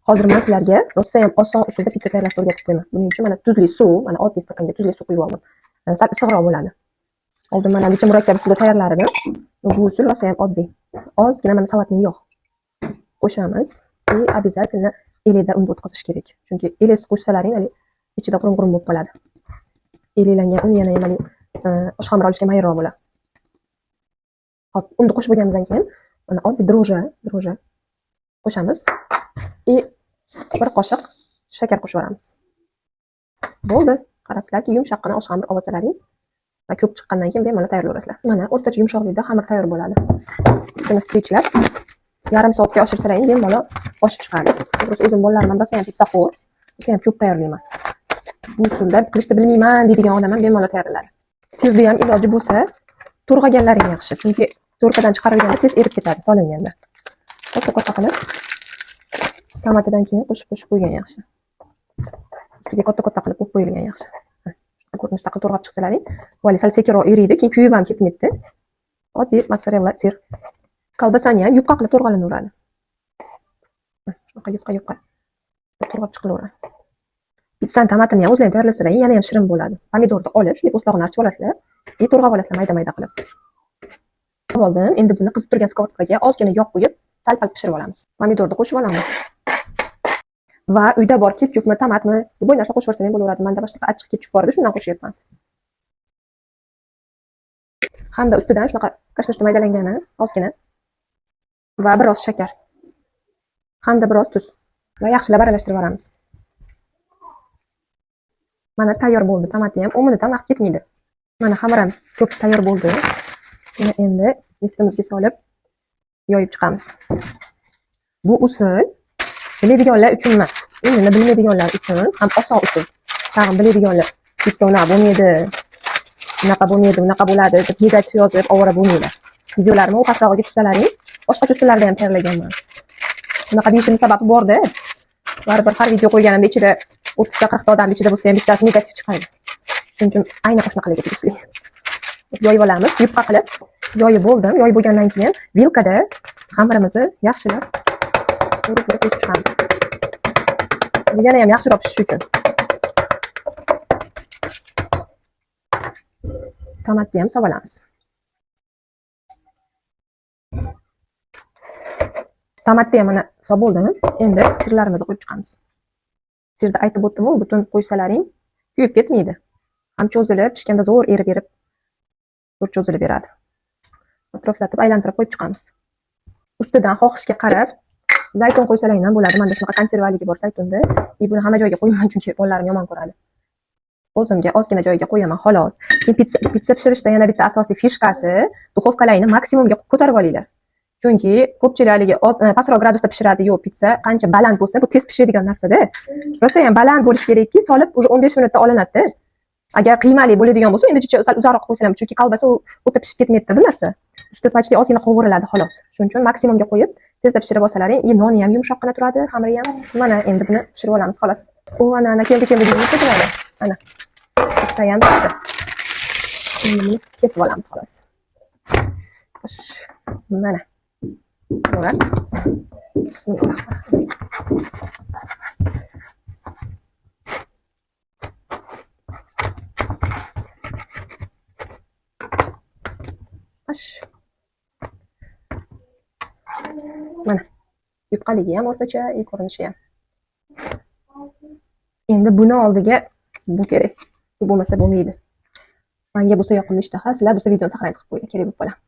Hozir men sizlarga rosayam oson usulda pitsa tayyorlashni o'rgatib qo'yaman. Buning uchun mana tuzli suv, mana oddiy stakanga tuzli suv quyib oldim. Sal issiqroq bo'ladi. Oldin mana necha murakkab usulda tayyorlar edim. Bu usul rosayam oddiy. Ozgina mana salatni yog' qo'shamiz и обязательно elakda unni o'tkazish kerak. Chunki elaksiz qo'shsalaring hali ichida qurum-qurum bo'lib qoladi. Elaklangan un yana ham hali osh xamir olishga mayilroq bo'ladi. Hop, unni qo'shib bo'lganimizdan keyin mana oddiy дрожжи qo'shamiz и bir qoshiq shakar qo'shib yuboramiz. Bo'ldi. Qarabsizlarki, yumshoqqina osh xamir olsalaring va ko'p chiqqandan keyin bemalol tayyorlayverasizlar. Mana o'rtacha yumshoqlikda xamir tayyor bo'ladi. Buni stretchlab yarim soatga oshirsalaring bemalol oshib chiqadi. To'g'risi o'zim bolalarim ham rosa ham pitsaxo'r, rosa ham ko'p tayyorlayman. Bu usulda qilishni bilmayman deydigan odam ham bemalol tayyorladi. Сыр ni ham iloji bo'lsa to'rg'aganlaring yaxshi, chunki to'rkadan chiqarilganda tez erib ketadi solinganda. Katta-katta qilib tomatidan keyin qo'shib-qo'shib qo'ygan yaxshi. Ustiga katta-katta qilib qo'yib qo'yilgan yaxshi. Ko'rinishda qilib to'rg'ab chiqsalaring, bu sal sekinroq eriydi, keyin kuyib ham ketmaydi. Oddiy mozzarella сыр. Kolbasani ham yupqa qilib to'rg'alanaveradi. Shunaqa yupqa-yupqa to'rg'ab chiqilaveradi. Pitssani tomatini ham o'zlaring tayyorlasalaring yana ham shirin bo'ladi. Pomidorni olib, shunday po'stlog'ini archib olasizlar, и to'rg'ab olasizlar mayda-mayda qilib. Oldim. Endi buni qizib turgan сковородка ga ozgina yog' qo'yib, sal-pal pishirib olamiz. Pomidorni qo'shib olamiz. Va uyda bor ketchupmi, tomatmi, любой narsa qo'shib yuborsang ham bo'laveradi. Menda boshqa achchiq ketchup bor edi, shundan qo'shyapman. Hamda ustidan shunaqa kashmishni maydalangani ozgina va biroz shakar hamda biroz tuz va yaxshilab aralashtirib yuboramiz. Mana tayyor bo'ldi. Tomati ham 10 minutdan vaqt ketmaydi. Mana xamir ham ko'p tayyor bo'ldi. Buni endi listimizga solib yoyib chiqamiz. Bu usul biladiganlar uchun emas. Endi bilmaydiganlar uchun ham oson usul. Tag'in biladiganlar pitsa unaqa bo'lmaydi, unaqa bo'lmaydi, unaqa bo'ladi deb negativ yozib ovora bo'lmanglar. Videolarimni u pastrog'iga tushsalaring, boshqacha usullarda ham tayyorlaganman. Bunaqa deyishimning sababi borda. Baribir har video qo'yganimda ichida 30 ta 40 ta odam ichida bo'lsa ham bittasi negativ chiqadi. Shuning uchun aynan shunaqalarga tegishli. Yoyib olamiz, yupqa qilib. Yoyib bo'ldim. Yoyib bo'lgandan keyin vilkada xamirimizni yaxshilab urib-urib teshib chiqamiz. Bu yana ham yaxshiroq pishishi uchun. Tomatni ham solamiz. Tomatni ham mana solib bo'ldim. Endi сыр larimizni qo'yib chiqamiz. Сыр ni aytib o'tdim-u, butun qo'ysalaring kuyib ketmaydi. Ham cho'zilib, pishganda zo'r erib-erib, zo'r cho'zilib beradi. Atroflatib aylantirib qo'yib chiqamiz. Ustidan xohishga qarab zaytun qo'ysalaring ham bo'ladi. Menda shunaqa konservaligi bor zaytunda. И buni hamma joyga qo'ymayman, chunki bolalarim yomon ko'radi. O'zimga ozgina joyiga qo'yaman, xolos. Keyin pitsa pishirishda yana bitta asosiy фишка si, duxovkalaringni maksimumga ko'tarib olinglar. Chunki ko'pchilik haligi pastroq gradusda pishiradi. Yo'q, pitsa qancha baland bo'lsa, bu tez pishadigan narsada. Rosa ham baland bo'lishi kerakki, solib уже 15 minutda olinadi. Agar qiymali bo'ladigan bo'lsa, endi juda sal uzoqroq qo'ysalar ham, chunki kolbasa u o'ta pishib ketmaydi bu narsa. Usti почти ozgina qovuriladi, xolos. Shuning uchun maksimumga qo'yib, tezda pishirib olsalaring, и noni ham yumshoqqina turadi, xamiri ham. Mana endi buni pishirib olamiz, xolos. U ana ana keldi, keldi degan keladi. Ana. Pitsa ham pishdi. Endi buni kesib olamiz, xolos. Xo'sh, mana. To'g'ri. Bismillahirrohmanirrohim. Xo'sh. Mana. Yupqaligi ham o'rtacha, и ko'rinishi ham. Endi buni oldiga bu kerak. Bu bo'lmasa bo'lmaydi. Menga bo'lsa yoqimli ishtaha, sizlar bo'lsa videoni saqlangiz qilib qo'ying, kerak bo'lib qoladi.